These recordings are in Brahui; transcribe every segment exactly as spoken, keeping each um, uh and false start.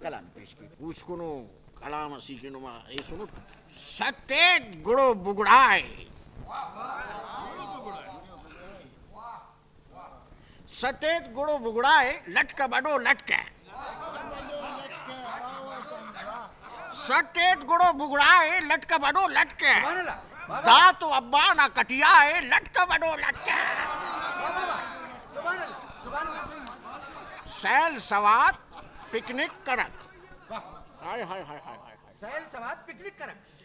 کلام پیش کیک۔ پوسکنو کلام اسیکن نما ایسنٹ۔ سٹ ایت گڑو بگڑائے۔ سٹ ایت گڑو بگڑائے، لٹکہ بڈو لٹکہ۔ سٹ ایت گڑو بگڑائے، لٹکہ بڈو لٹکہ۔ سبحان اللہ۔ واہ واہ۔ دا تو ابا نا کٹیا ءِ، لٹکہ بڈو لٹکہ۔ واہ واہ واہ۔ سبحان اللہ، سبحان اللہ۔ سیل سوات پکنک کرک۔ واہ۔ ہائے ہائے ہائے ہائے ہائے۔ سیل سوات پکنک کرک۔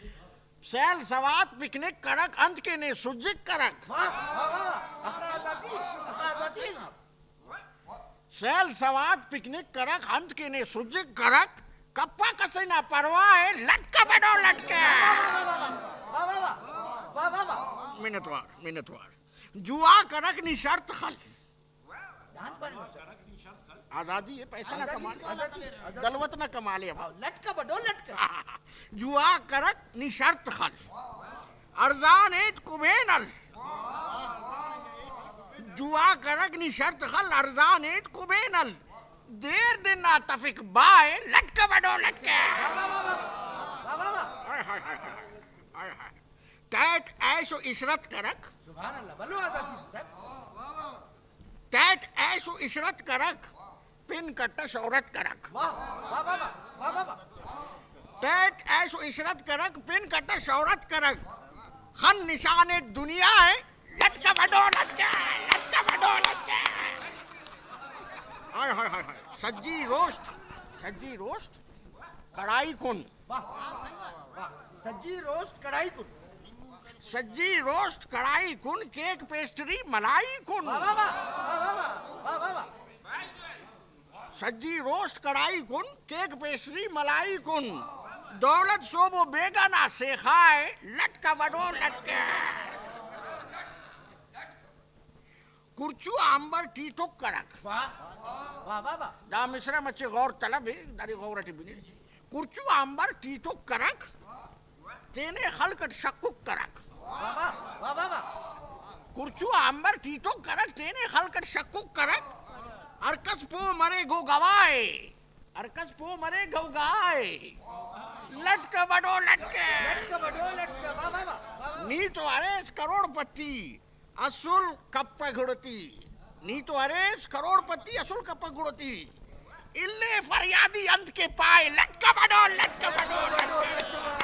سیل سوات پکنک کرک، انت کہ نے سجک کرک۔ واہ، واہ، واہ، واہ۔ اخہ آزاتی، اخہ آزاتی۔ سیل سوات پکنک کرک، انت کہ نے سجک کرک، کپک اسے نا پرواہ ءِ، لٹکہ بڈو لٹکہ۔ واہ، واہ، واہ، واہ۔ منت وار، منت وار۔ جوا کرک نی شرط خل۔ آزادی ءِ، پیسہ نا کمال ءِ، آزادی، آزادی۔ دولت نا کمال ءِ۔ ہاں، لٹکہ بڈو لٹکہ۔ جوا کرک نی شرط خل، ارزان ایت کبین ال۔ جوا کرک نی شرط خل، ارزان ایت کبین ال۔ دیر دن آ تفک با ءِ، لٹکہ بڈو لٹکہ۔ واہ، واہ، واہ، واہ۔ واہ، واہ، واہ۔ ہائے، ہائے، ہائے، ہائے۔ ہائے، ہائے۔ ٹیٹ عیش و عشرت کرک۔ سبحان اللہ، بھلو آزادی صاحب۔ ٹیٹ عیش و عشرت کرک، پن کٹہ شہرت کرک۔ واہ، واہ، واہ، واہ، واہ، واہ، واہ۔ ٹیٹ عیش و عشرت کرک، پن کٹہ شہرت کرک۔ خن نشان دنیا ءِ، لٹکہ بڈو لٹکہ، لٹکہ بڈو لٹکہ۔ ہائے، ہائے، ہائے، ہائے۔ سجی روسٹ، سجی روسٹ کڑائی کن۔ واہ، واہ۔ سجی روسٹ کڑائی کن۔ سجی روسٹ کڑائی کن، کیک پیسٹری ملائی کن۔ واہ، واہ، واہ۔ واہ، واہ، واہ۔ واہ، واہ، واہ۔ سجی روسٹ کڑائی کن، کیک پیسٹری ملائی کن۔ دولت سوب و بیگہ نا سیخا ءِ، لٹکہ بڈو لٹکہ۔ کرچو آنبار ٹی ٹک کرک۔ واہ، واہ، واہ، واہ۔ دا مصرع مچے غور طلب ءِ، داڑے غور اٹی بنے۔ کرچو آنبار ٹی ٹک کرک، تینے خلق اٹ شکک کرک۔ واہ، واہ، واہ، واہ، واہ۔ کرچو آنبار ٹی ٹک کرک، تینے خلق اٹ شکک کرک۔ ہر کس پہہ مرے گو گواہ ءِ۔ ہر کس پہہ مرے گو گواہ ءِ۔ لٹکہ بڈو لٹکہ۔ لٹکہ بڈو لٹکہ۔ واہ، واہ، واہ، واہ، واہ۔ نی تو اریس کروڑ پتی، اسل کپہ گڑتی۔ نی تو اریس کروڑ پتی، اسل کپہ گڑتی۔ الے فریادی انت کہ پائے، لٹکہ بڈو، لٹکہ بڈو، لٹکہ۔